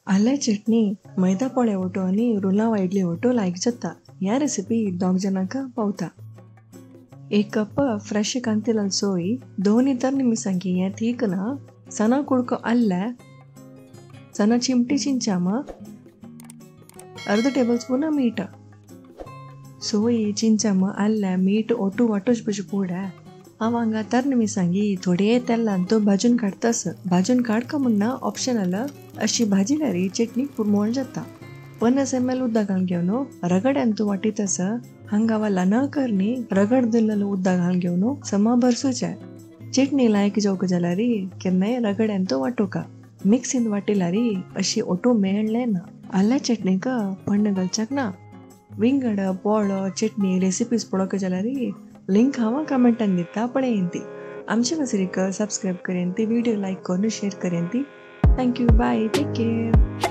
आल्या चटणी मैदा पोळे ओटो आनी रुलाव इडली ओटो लायक जाता. ह्या रेसिपी दोग जणांक पावता. 1 कप फ्रेश कांतिलाल सोय, 2 तरणी मिरसांगी हें तीक ना, सना कुडको आल्ले, सना चिमटी चिंचाम, अर्ध टेबल स्पून मीठ. सोय चिंचाम आल्ले मीठ ओटू वाटोच बशे पुडे. हांव हांगा तरणी मिरसांगी थोडे तेलान तो भाजून काडतास. भाजून काडका म्हणना ऑप्शनल. अशी भाजिल्यार चटणी पुरमोळ जाता. 50 ml उदक घालून घेवन रगड्यान तूं वाटीत. हांगा वाला न करणी रगड दिल्लेलो उदक घालून घेवन समा भरसूचे. चटणी लायक जावंक जाल्यार केन्नाय रगड्यान तो वाटोवका. मिक्सीन वाटिल्यार अशी ओटो मेळ्ळें ना. आल्या चटणीक पण्ण घालच्याक ना. विंगड पोळो चटणी रेसिपीज पळोवंक जाल्यार लिंक हांव कमेंटान दिता, पळयन ती. आमचे वसरीक सबस्क्रायब करेन ती, व्हिडिओ लायक करून शेअर करेन ती. Thank you, bye, take care.